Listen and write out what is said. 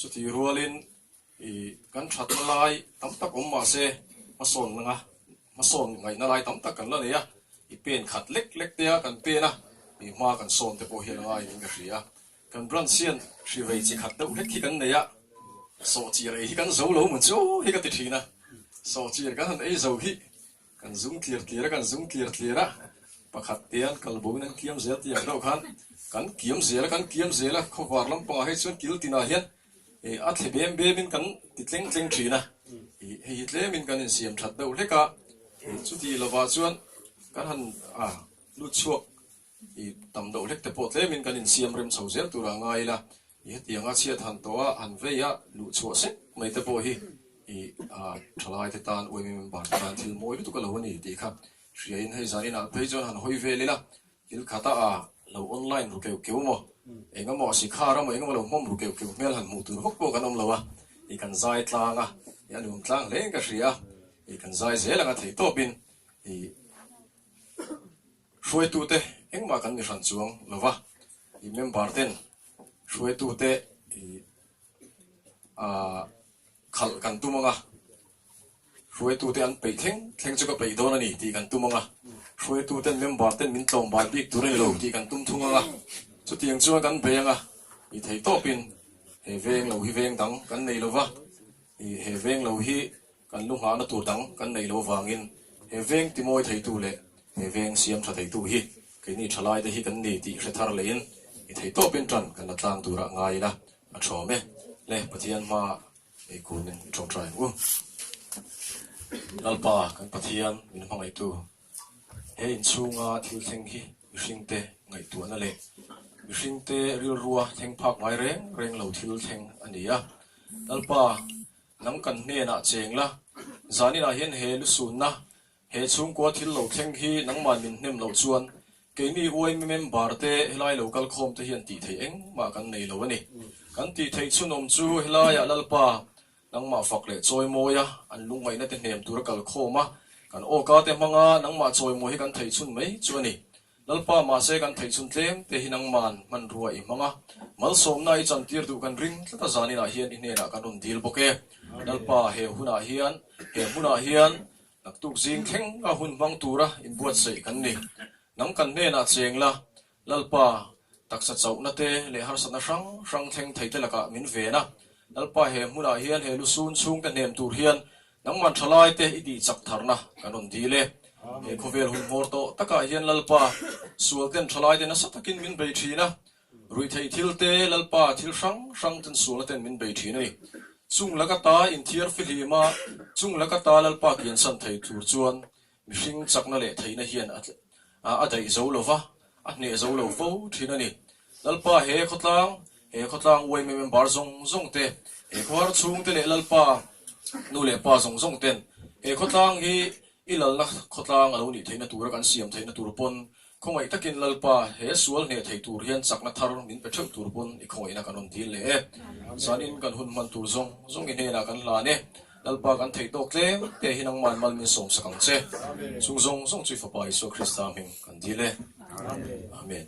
Chutih rualin i kan thatna lai tam tak awm mah se hmasawn nanga hmasawn ngaihna lai tam tak kan la nei a, i pen khat lek lek te a kan pen a, i hma kan sawn te pawh hian a ngaiin ka hria. Kan branch hian hri vei chi khat deuh hlek hi kan nei a, sawhchir ei hi kan zo lo maw chu hi ka ti thin a, sawhchir kan han ei zo hi Kan zung tlir tlir a, kan zung tlir tlir a, pakhat te an kal bo in an kiam zel tih ang deuh khan kan kiam zel a, kan kiam zel a, khawvar lampangah hei chuan kil tinah hian ih a thle bem bem in kan ti tleng tleng thin a, ih hei hi tlem in kan insiam that deuh hlek a, ih chuti lovah chuan kan han a lut chhuak ih tam deuh hlek te pawh tlem in kan insiam rem chho zel turah ngai ila I hetiang a chhiat han tawh a, han vei a, luh chhuah sek mai te pawh hi i thalai te tan, UMA member te tan thil mawi lutuk a lo a ni tih kha hriain hei zan inah phei chuan han hawi vel ila, thil khata a lo online ru keuh keuh maw, eng emaw a sikhar a maw, eng emaw lo hmawm ru keuh keuh hmel han hmuh tur vak pawh kan awm lo a, i kan zai tlang a, i a nuam tlang hle in ka hria a, i kan zai zel ang a theih tawpin i Hruaitute engmah kan ni hran chuang lo va, i member ten hruaitute i khalh kan tum ang a, hruaitute an peih thleng thleng chu ka peih dawn a ni tih kan tum ang a, hruaituten member ten min tlawm bai bik tur a ni lo tih kan tum thung ang a, chutiang chuan kan bei ang a, i theih tawpin he veng lo hi veng dang kan nei lo va, i he veng lo hi Kan lu nghahna tur dang kan neih loh avangin he veng timawi theitu leh he veng siam tha theitu hi keini thalaite hi kan ni tih hre thar leiin i thei tawpin tan kan la tlang turah ngai ila a thawm e. Le Pathian hma ei kunin i tawngtai ang u. Lalpa kan Pathian min hmangaihtu he inchhunga thil thleng hi mihringte ngaihtuahna leh mihringte rilrua thleng phak ngai reng reng lo thil thleng a ni a. Lalpa Nang kan hnenah cheng la, zaninah hian he lusunna, he chhungkua thil lo thleng hi nangmah min hnem loh chuan keini UIM member te helai lo kal khawm te hian tih theih engmah kan nei lo a ni. Kan tih theih chhunawm chu helaiah Lalpa nangmah fak leh chawimawi a, an lungngaihna te hnem tura kal khawm a, kan awka te hmanga nangmah chawimawi hi kan theih chhun mai chu a ni. Lalpa mahse kan theih chhun tlem te hi nangman hmanrua i hmang a, malsawmna i chantir duh kan ring tlat a zaninah hian i hnenah kan rawn dil bawk e. Lalpa he hunah hian, he hmunah hian naktuk zing thleng a hun hmang tura inbuatsaih kan ni. Nang kan hnenah cheng la, Lalpa taksa chauhna te leh harsatna hrang hrang thleng thei te lakah min ven a. Lalpa he hmunah hian he lusun chhungte hnem tur hian Nangman thalai te i tih chak tharna kan rawn dil e. He khawvel hun hmawr tawh takah hian Lalpa sual ten thalai te nasa takin min bei thin a, ruihtheih thil te Lalpa thil hrang hrang ten sualna ten min bei thin a ni. Chung laka ta inthiar fihlim a, chung laka ta Lalpa kiansan thei tur chuan Mihring chakna leh theihna hian a daih zo lo va, a hneh zo lo fo thin a ni. Lalpa he khawtlang, he khawtlang uaime member zawng zawng te, he khawhar chhung te leh Lalpa nu leh pa zawng zawng ten he khawtlang hi i lalna khawtlang a lo nih theihna tura kan siam theihna tur pawn khawngaih takin Lalpa he sual hneh thei tur hian chakna thar min pe theuh tur pawn i khawngaihna kan rawn dil leh e. Zanin kan hun hman tur zawng zawng i hnenah kan hlan e. Lalpa kan theih tawk tlem te hi nangman mal min sawmsak ang che. Chung zawng zawng chu i Fapa Isua Krista hming kan dil e. Amen.